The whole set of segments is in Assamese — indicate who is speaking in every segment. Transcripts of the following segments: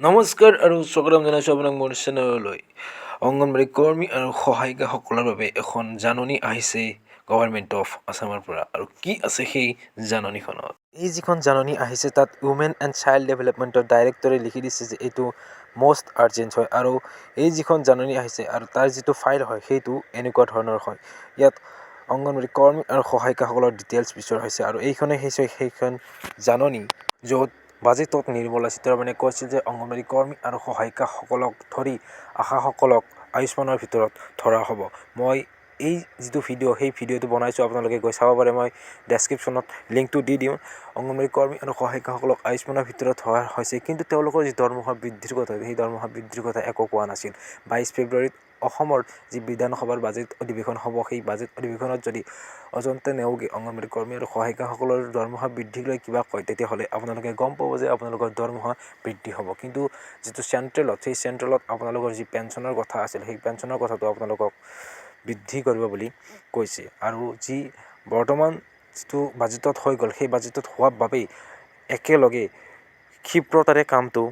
Speaker 1: নমস্কাৰ আৰু স্বাগতম জনাইছোঁ আপোনাক মোৰ চেনেললৈ। অংগনবাড়ী কৰ্মী আৰু সহায়িকাসকলৰ বাবে এখন জাননী আহিছে গভৰ্ণমেণ্ট অফ আছামৰ পৰা। আৰু কি আছে সেই জাননীখনত? এই যিখন জাননী আহিছে, তাত উমেন এণ্ড চাইল্ড ডেভেলপমেণ্টৰ ডাইৰেক্টৰে লিখি দিছে যে এইটো মষ্ট আৰ্জেণ্ট হয়। আৰু এই যিখন জাননী আহিছে আৰু তাৰ যিটো ফাইল হয়, সেইটো এনেকুৱা ধৰণৰ হয়। ইয়াত অংগনবাড়ী কৰ্মী আৰু সহায়িকাসকলৰ ডিটেইলছ বিচৰা হৈছে। আৰু এইখনে হৈছে সেইখন জাননী, য'ত বাজেটত নিৰ্মলা সীতাৰমণে কৈছিল যে অংগনবাড়ী কৰ্মী আৰু সহায়িকাসকলক ধৰি আশাসকলক আয়ুষ্মানৰ ভিতৰত ধৰা হ'ব। মই এই যিটো ভিডিঅ', সেই ভিডিঅ'টো বনাইছোঁ, আপোনালোকে গৈ চাব পাৰে। মই ডেছক্ৰিপশ্যনত লিংকটো দি দিওঁ। অংগনবাড়ী কৰ্মী আৰু সহায়িকাসকলক আয়ুষ্মানৰ ভিতৰত ধৰা হৈছে, কিন্তু তেওঁলোকৰ যি দৰমহা বৃদ্ধিৰ কথা, সেই দৰমহা বৃদ্ধিৰ কথা একো কোৱা নাছিল। 22 ফেব্ৰুৱাৰীত অসমৰ যি বিধানসভাৰ বাজেট অধিৱেশন হ'ব, সেই বাজেট অধিৱেশনত যদি অজন্তা নেওগে অংগনবাড়ী কৰ্মী আৰু সহায়িকাসকলৰ দৰমহা বৃদ্ধিক লৈ কিবা কয়, তেতিয়াহ'লে আপোনালোকে গম পাব যে আপোনালোকৰ দৰমহা বৃদ্ধি হ'ব। কিন্তু যিটো চেণ্ট্ৰেলত, সেই চেণ্ট্ৰেলত আপোনালোকৰ যি পেঞ্চনৰ কথা আছিল, সেই পেঞ্চনৰ কথাটো আপোনালোকক বৃদ্ধি কৰিব বুলি কৈছে। আৰু যি বৰ্তমান যিটো বাজেটত হৈ গ'ল, সেই বাজেটত হোৱাৰ বাবেই একেলগে ক্ষিপ্ৰতাৰে কামটো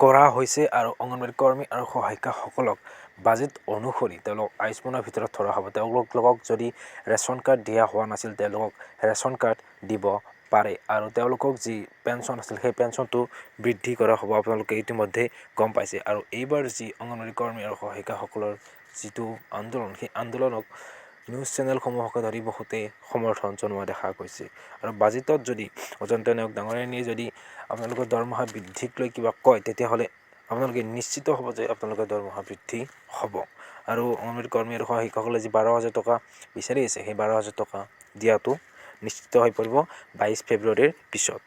Speaker 1: কৰা হৈছে আৰু অংগনবাড়ী কৰ্মী আৰু সহায়িকাসকলক বাজেট অনুসৰি তেওঁলোকক আয়ুষ্মানৰ ভিতৰত ধৰা হ'ব। তেওঁলোকক যদি ৰেচন কাৰ্ড দিয়া হোৱা নাছিল, তেওঁলোকক ৰেচন কাৰ্ড দিব পাৰে আৰু তেওঁলোকক যি পেঞ্চন আছিল, সেই পেঞ্চনটো বৃদ্ধি কৰা হ'ব। আপোনালোকে ইতিমধ্যে গম পাইছে। আৰু এইবাৰ যি অংগনবাড়ী কৰ্মী আৰু সহায়িকাসকলৰ যিটো আন্দোলন, সেই আন্দোলনক নিউজ চেনেলসমূহকে ধৰি বহুতে সমৰ্থন জনোৱা দেখা গৈছে। আৰু বাজেটত যদি অজন্তা নেওগ ডাঙৰীয়ানীয়ে যদি আপোনালোকৰ দৰমহা বৃদ্ধিক লৈ কিবা কয়, তেতিয়াহ'লে আপোনালোকে নিশ্চিত হ'ব যে আপোনালোকৰ দৰমহা বৃদ্ধি হ'ব। আৰু অংগনবাড়ী কৰ্মী আৰু সহায়িকাসকলে যি 12,000 টকা বিচাৰি আছে, সেই 12,000 টকা দিয়াটো নিশ্চিত হৈ পৰিব 22 ফেব্ৰুৱাৰীৰ পিছত।